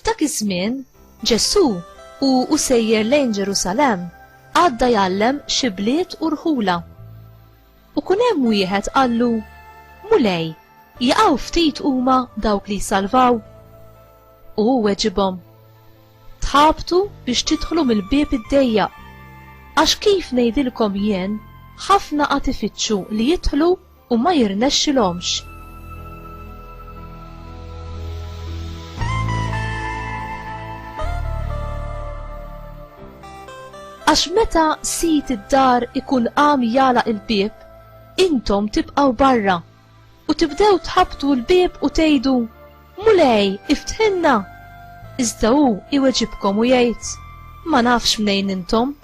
F'dak iż-żmien, Ġesù, hu u sejjer lejn Ġerusalemm, għadda jgħallem xi bliet u rħula. U kun hemm wieħed qallu, Mulej, jaqaw ftit huma dawk li jsalvaw? U hu weġibhom, Tħabtu biex tidħlu mill-bieb id-dejjaq, għax kif ngħidilkom jien, ħafna għad ifittxu li jidħlu u ma jirnexxilhomx. Għax meta sid id-dar ikun qam jagħlaq il-bieb, intom tibqgħu barra u tibdew tħabbtu l-bieb u tgħidu, 'Mulej, iftħilna! Iżda hu iweġibkom u jgħid, 'Ma nafx mnejn intom.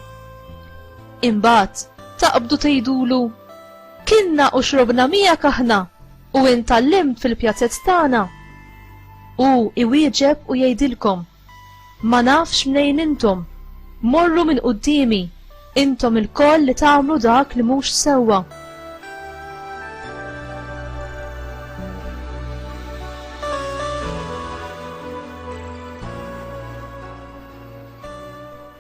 Imbagħad taqbdu tgħidulu, 'Kilna u xrobna miegħek aħna, u int għallimt fil-pjazez tagħna. Hu iwieġeb u jgħidilkom, 'Ma nafx mnejn intom, morru minn quddiemi, intom ilkoll li tagħmlu dak li mhux sewwa.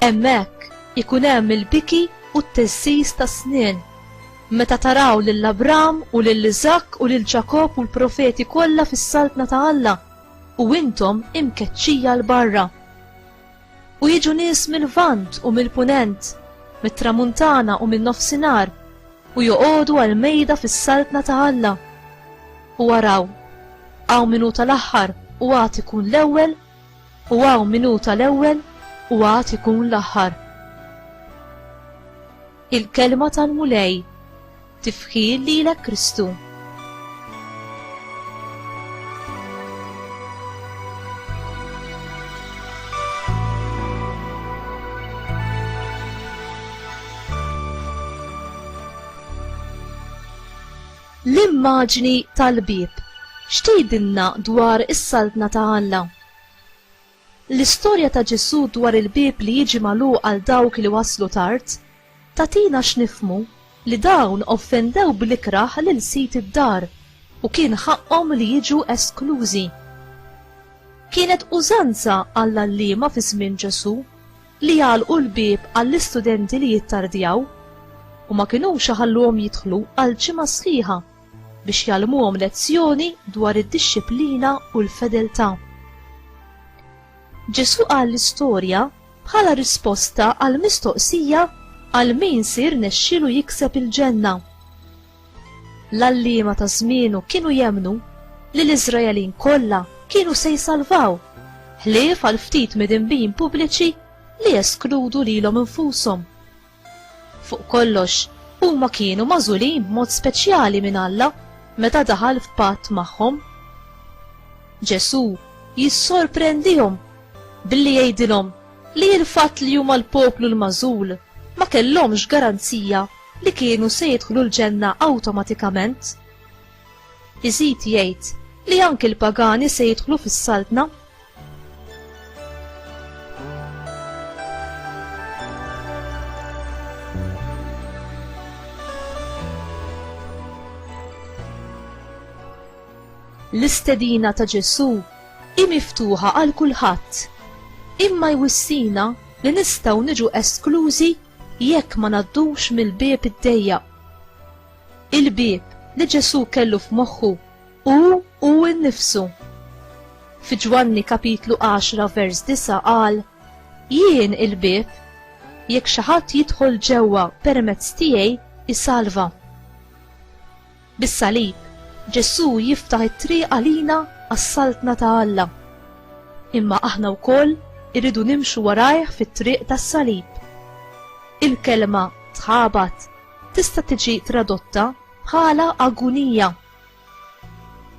Hemmhekk ikun hemm il-biki u t-theżżiż tas-snien, meta taraw lil Abram u lil Iżakk u lil Ġakobb u l-profeti kollha fis-Saltna ta' Alla, u intom imkeċċija 'l barra. U jiġu nies mil-Lvant u mill-Punent, mit-Tramuntana u min-Nofsinhar, u joqogħdu għall-mejda fis-Saltna ta' Alla. U araw, hawn min hu tal-aħħar u għad ikun l-ewwel, u hawn min hu tal-ewwel u għad ikun l-aħħar. Il-Kelma tal-Mulej. Tifħir lilek Kristu. L-immaġni tal-bieb x'tgħidilna dwar is-Saltna ta' Alla? L-istorja ta' Ġesù dwar il-bieb li jiġi magħluq għal dawk li waslu tard tagħtina x'nifhmu li dawn offendew bl-ikrah lil sid id-dar u kien ħaqqhom li jiġu esklużi. Kienet użanza għall-għalliema fi żmien Ġesù li jagħlqu l-bieb għall-istudenti li jittardjaw u ma kinux iħalluhom jidħlu għal ġimgħa sħiħa biex jgħallmuhom lezzjoni dwar id-dixxiplina u l-fedeltà. Ġesù qal l-istorja bħala risposta għall-mistoqsija għal min se jirnexxielu jikseb il-ġenna. L-għalliema ta' żmienu kienu jemmnu li l-Iżraelin kollha kienu se jsalvaw, ħlief għal ftit midinbin pubbliċi li jeskludu lilhom infushom. Fuq kollox, huma kienu magħżulin b'mod speċjali minn Alla meta daħal f'patt magħhom. Ġesù jissorprendihom billi jgħidilhom li l-fatt li huma l-poplu l-magħżul ma kellhomx garanzija li kienu se jidħlu l-ġenna awtomatikament. Iżid jgħid li anki l-pagani se jidħlu fis-Saltna. L-istedina ta' Ġesù hi miftuħa għal kulħadd, imma jwissina li nistgħu niġu esklużi jekk ma ngħaddux mill-bieb id-dejjaq. Il-bieb li Ġesù kellu f'moħħu hu hu nnifsu. Fi Ġwanni kapitlu 10 vers 9 qal, Jien il-bieb, jekk xi ħadd jidħol ġewwa permezz tiegħi isalva. Bis-salib, Ġesù jiftaħ it-triq għalina għas-Saltna ta' Alla. Imma aħna wkoll irridu nimxu warajh fit-triq tas-salib. Il-kelma tħabat tista' tiġi tradotta bħala agunija.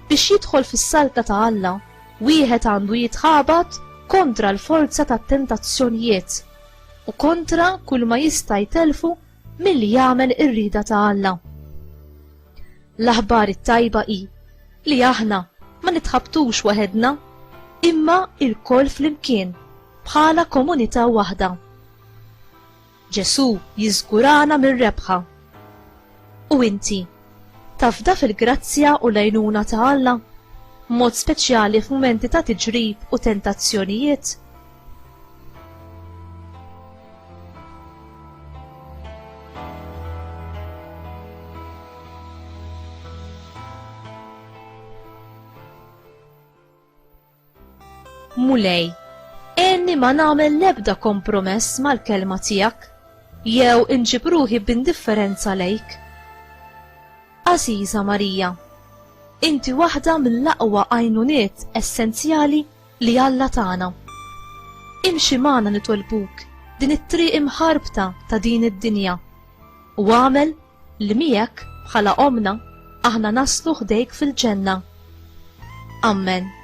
Biex jidħol fis-Saltna ta' Alla, wieħed għandu jitħabat kontra l-forza tat-tentazzjonijiet u kontra kull ma jista' jtellfu milli jagħmel ir-rieda ta' Alla. L-aħbar it-tajba hi li aħna ma nitħabtux waħedna, imma ilkoll flimkien bħala komunità waħda. Ġesù jiżgurana mir-rebħa. U inti, tafda fil-grazzja u l-għajnuna ta' Alla? B'mod speċjali f'mumenti ta' tiġrib u tentazzjonijiet? Mulej, għenni ma nagħmel l-ebda kompromess mal-kelma tiegħek jew inġib ruħi b'indifferenza lejk. Għażiża Marija, inti waħda mill-aqwa għajnuniet essenzjali li Alla tana. Imxi magħna nitolbuk din it-triq imħarbta ta' din id-dinja u agħmel li miegħek bħala ommna aħna naslu ħdejk fil-ġenna. Ammen.